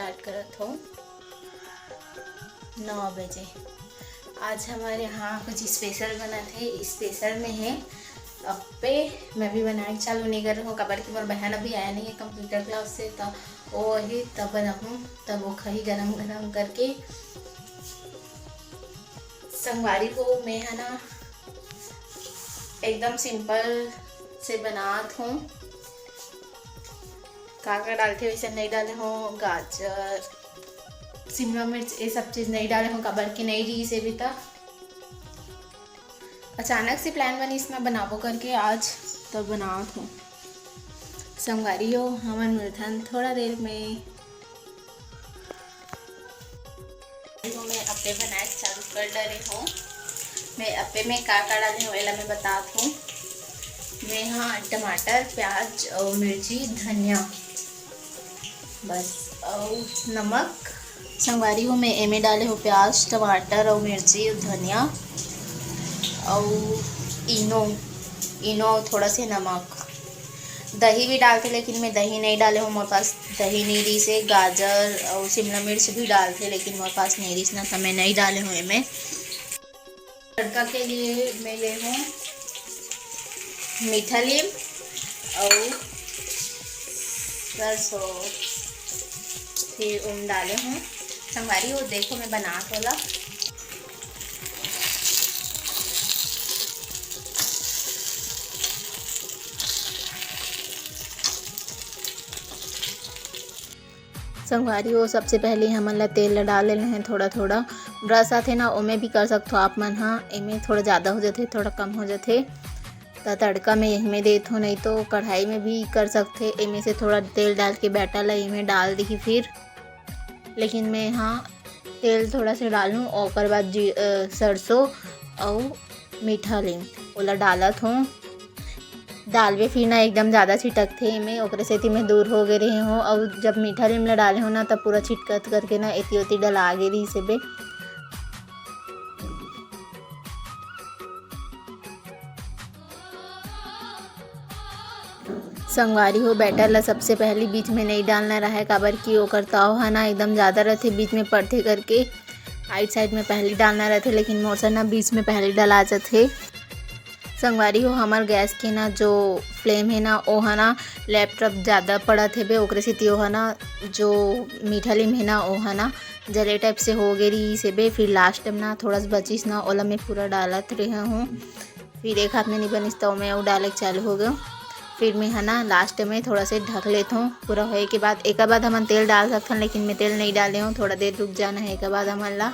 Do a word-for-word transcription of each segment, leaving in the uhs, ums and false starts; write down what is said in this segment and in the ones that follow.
Start करत हूँ नौ बजे। आज हमारे यहाँ कुछ स्पेशल बना थे। स्पेशल में है अप्पे। मैं भी बनाए चालू नहीं कर रहा हूँ, काबर कि मोर बहन अभी आया नहीं है कंप्यूटर क्लास से, तो वो ही तब बनाऊँ, तब वो खही गरम गरम करके। संगवारी हो, मैं है ना एकदम सिंपल से बनात हूँ। का का डालथे वैसे नहीं डाले हूँ, गाजर, शिमला मिर्च, ये सब चीज़ नहीं डाले हूँ, काबर कि नहीं रही से भी था। अचानक से प्लान बनिस ना बनाबो करके आज, तब बनात हूँ। संगवारी हो, हमन मिलथन थोड़ा देर में। तो मैं अप्पे बनाए चालू कर डरे हूँ। मैं अप्पे में का का डाले हूँ, एला मैं बतात हूँ। मैं हाँ टमाटर, प्याज और मिर्ची, धनिया, बस, और नमक। संगवारी हो, मैं एमे डाले हूँ प्याज, टमाटर और मिर्ची, धनिया और इनो, इनो और थोड़ा से नमक। दही भी डालथे, लेकिन मैं दही नहीं डाले हूँ, मोर पास दही नहीं रहिस हे। गाजर और शिमला मिर्च भी डालथे, लेकिन मोर पास नहीं रहिस ना, तो मैं नहीं डाले हूँ एमे। तड़का के लिए मैं ले हूँ मीठा लीम और सरसों, फिर उम डाले हूँ। संगवारी हो, देखो मैं बना तोला। संगवारी हो, सबसे पहले हमन ला तेल ला डाल लेना है थोड़ा थोड़ा। ब्रश आथे ना, ओमे भी कर सकथो आप मन हा। एमे थोड़ा ज़्यादा हो जाथे, थोड़ा कम हो जाथे, त तड़का में यही में देथो, नहीं तो कढ़ाई में भी कर सकथे। एमे से थोड़ा तेल डाल के बैटर ला एमे डाल दिही फिर, लेकिन मैं हाँ तेल थोड़ा से डालूँ, ओकर बाद जी, अ, सरसों अउ मीठा लीम ओला डालत हूँ। डालबे फिर ना एकदम ज़्यादा छिटकथे एमे, ओकरे सेती मैं दूर हो गे रही हूँ। अउ जब मीठा लीम ला डाले हूँ ना, तब पूरा छिटकत करके ना एती ओती डला गे रहिस हे बे। संगवारी हो, बैटर ला सबसे पहली बीच में नहीं डालना रहे, काबर कि ओकर ताव ह ना एकदम ज़्यादा रथे, बीच में पड़थे करके साइड साइड में पहली डालना रथे, लेकिन मोर से ना बीच में पहली डला जथे। संगवारी हो, हमर गैस के ना जो फ्लेम है ना, ओ ह ना लैपटॉप ज़्यादा पड़त हेबे, ओकरे सेती ओ ह ना जो मीठा लीम है ना, ओ ह ना जले टाइप से हो गे रहिस हेबे। फिर लास्ट में ना थोड़ा सा बचिस ना, ओला मैं पूरा डालत रहे हूँ। फिर एक हाथ में नहीं बनिस, तो मैं वो डाले के चालू हो गयो। फिर मैं है ना लास्ट में थोड़ा से ढक लेत हूँ। पूरा होए के बाद, एक बाद हमन तेल डाल सकथन, लेकिन मैं तेल नहीं डाले हूँ। थोड़ा देर रुक जाना है, एक बाद हमन ला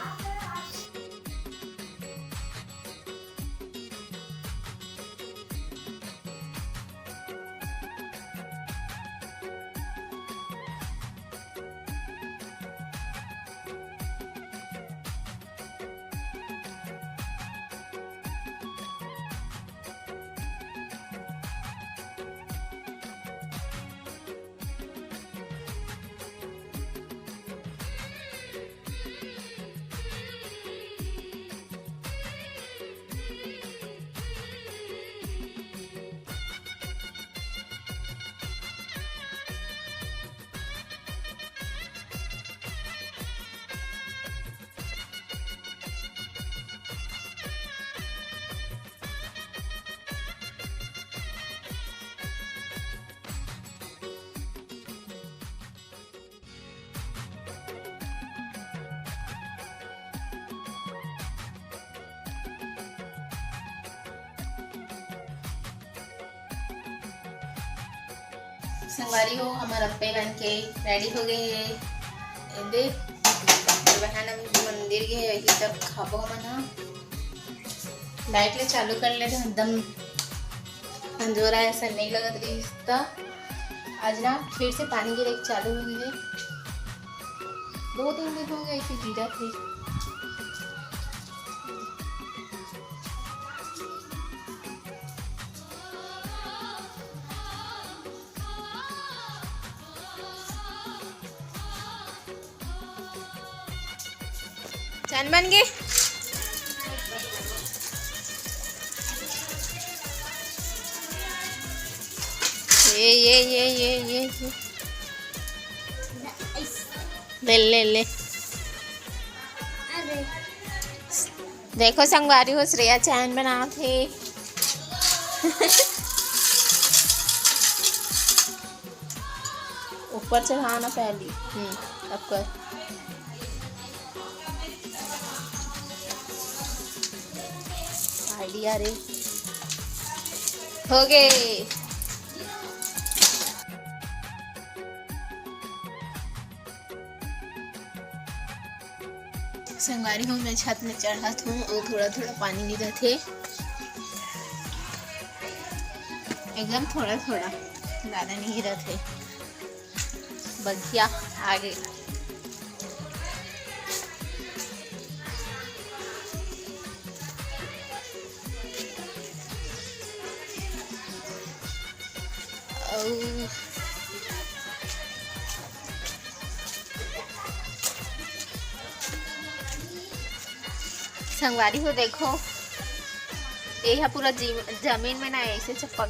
संगवारी हो, हमर अप्पे बन के रेडी हो गए हे। ए दे, बहन अभी मंदिर गए हे, अभी तक खाबो हमन ह। लाइट ले चालू कर ले, एकदम अंजोरा ऐसा नहीं लगत रही। आज ना फिर से पानी गिरे चालू हुई है, दो तीन दिन हो गए ऐसे गिरा थे। चांद बन गए। ये ये ये ये ये, ये। ले, ले, ले। देखो संगवारी हो, श्रेया चाय बनावत हे। ऊपर चढ़ाना पहली। हम्म, अब कर। आइडिया रे। हो गए। संगवारी हो, मैं छत में चढ़त हूँ और थोड़ा थोड़ा पानी गिरत हे, एकदम थोड़ा थोड़ा, ज़्यादा नहीं गिरत हे। बढ़िया, आगे। अउ संगवारी हो, देखो, ये ह पूरा जी-, जमीन में ना ऐसे चपक,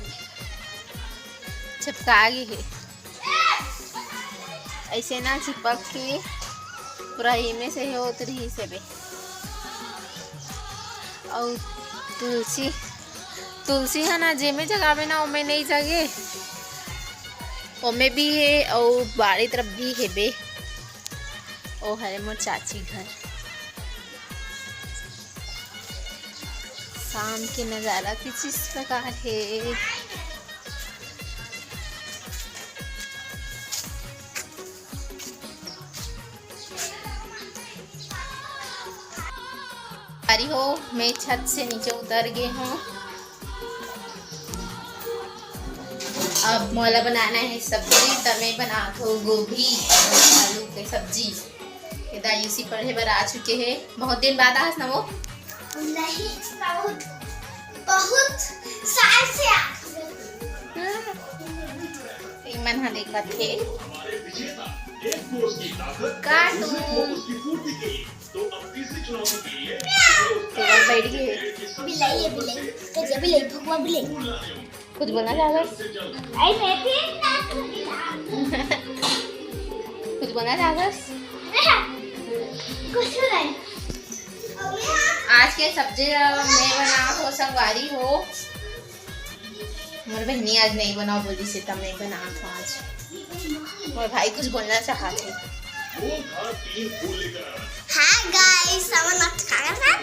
चपका गे हे। ऐसे ना चिपक के पूरा इमे से हे उतरी से बे। अउ तुलसी, तुलसी है ना, जेमे जगावे ना, ओमे नहीं जगे, ओमे भी हे, अउ बाड़ी तरफ भी हे बे। ओ हरे मोर चाची घर। शाम के नजारा कुछ इस प्रकार हे। अरे हो, मैं छत से नीचे उतर गे हूँ। अब मोला बनाना हे सब्जी, त मैं बनात हूँ गोभी अउ आलू के सब्जी। ये दाई उसी पढ़े बर आ चुके हे, बहुत दिन बाद आस ना वो। नहीं, बहुत, बहुत साल से आ। इमन हा देखत हे कार्टून। टेबल बैठ गई है। बिलाई है, बिलाई। करिया बिलाई, भगवा बिलाई। कुछ बोलना चाहत हस? आई मैं फिर कुछ बोलना चाहत हस? कुछ नहीं। आज के सब्जी ला मैं बनात हो संगवारी हो। मोर बहिनी आज नहीं बनाओ बोली से, तब नहीं बनात हो आज। मोर भाई कुछ बोलना चाहत हे। हाय गाइस, हमन आज खाना खा।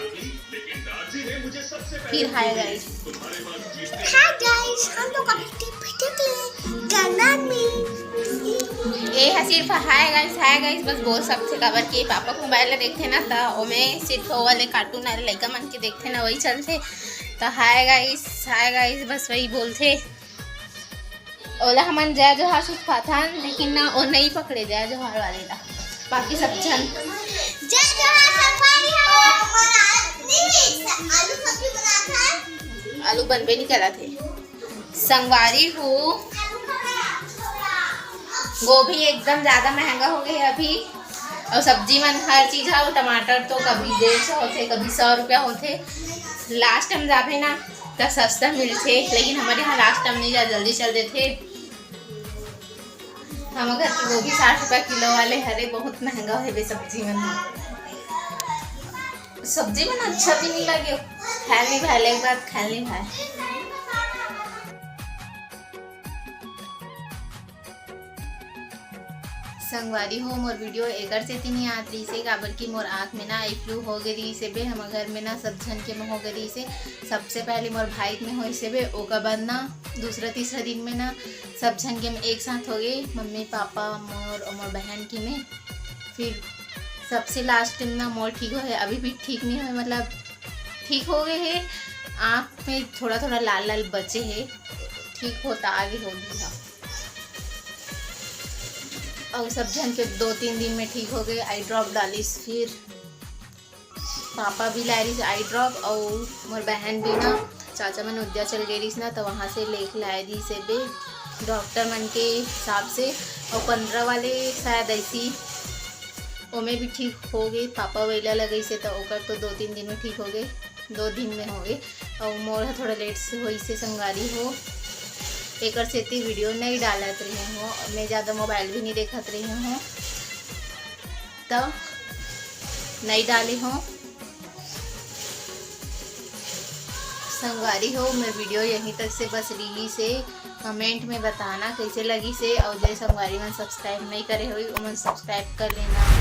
फिर हाय गाइस। हाय गाइस, हम लोग अभी टिप टिप ले गंगा में। ये है सिर्फ हाय गाइस, हाय गाइस बस बोल सकथे, काबर कि पापा के मोबाइल ला देखथे ना, त ओमे सिर्फ वो वाले कार्टून वाले लइका मन के देखथे ना, वही चलथे। त हाय गाइस, हाय गाइस बस वही बोलथे। ओला हमन जय जोहार सिखाथन, लेकिन ना, ओ नहीं पकड़े जय जोहार वाले ला। बाकी सब झन जय जोहार संगवारी हो। आलू सब्जी बनात हन। आलू बनबे नहीं करत हे संगवारी हो। गोभी एकदम ज्यादा महंगा हो गए हे अभी। अउ सब्जी मन हर चीज हा, टमाटर तो कभी डेढ़ सौ होथे, कभी सौ रुपया होथे। लास्ट टाइम जाबे ना त सस्ता मिलथे, लेकिन हमर यहाँ लास्ट टाइम नहीं जा, जल्दी चल देथे। हमर घर के गोभी साठ रुपया किलो वाले हरे, बहुत महंगा हे बे सब्जी मन। सब्जी मन अच्छा भी नहीं लगे, खाए नहीं भाए, एक बार खाए नहीं भाए। संगवारी हो, मोर वीडियो एकर सेती नहीं आत रहिस हे, काबर कि मोर आँख में ना आई फ्लू हो गे रहिस हे बे। हमर घर में ना सब झन के में हो गे रहिस हे। सबसे पहले मोर भाई के में होइस हे बे, ओकर बाद ना दूसरा तीसरा दिन में ना सब झन के में एक साथ हो गए, मम्मी, पापा, मोर और मोर बहन के में। फिर सबसे लास्ट में ना मोर ठीक होए, अभी भी ठीक नहीं होए, मतलब ठीक हो गए हे, आँख में थोड़ा थोड़ा लाल लाल बचे हे, ठीक होता आगे हो भी था। अउ सब झन के दो तीन दिन में ठीक हो गए, आई ड्रॉप डालिस। फिर पापा भी लाए रहिस आई ड्रॉप, अउ मोर बहन भी ना, चाचा मन उद्या चल गए रहिस ना, तो वहाँ से लेके लाए रहिस हे बे डॉक्टर मन के हिसाब से। अउ पंद्रह वाले शायद ऐसी ओमे भी ठीक हो गए, पापा वैला लगइस हे, तो ओकर तो दो तीन दिन में ठीक हो गए। दो दिन में होगे, अउ मोर ह थोड़ा लेट से होइस हे संगवारी हो, एकर सेती वीडियो नहीं डालत रहे हो, मैं ज़्यादा मोबाइल भी नहीं देखत रहे हो। त नहीं डाले हो। संगवारी हो, मैं वीडियो यहीं तक से बस रही से। कमेंट में बताना कैसे लगी से, और जे संगवारी मन सब्सक्राइब नहीं करे हुई, ओमन सब्सक्राइब कर लेना,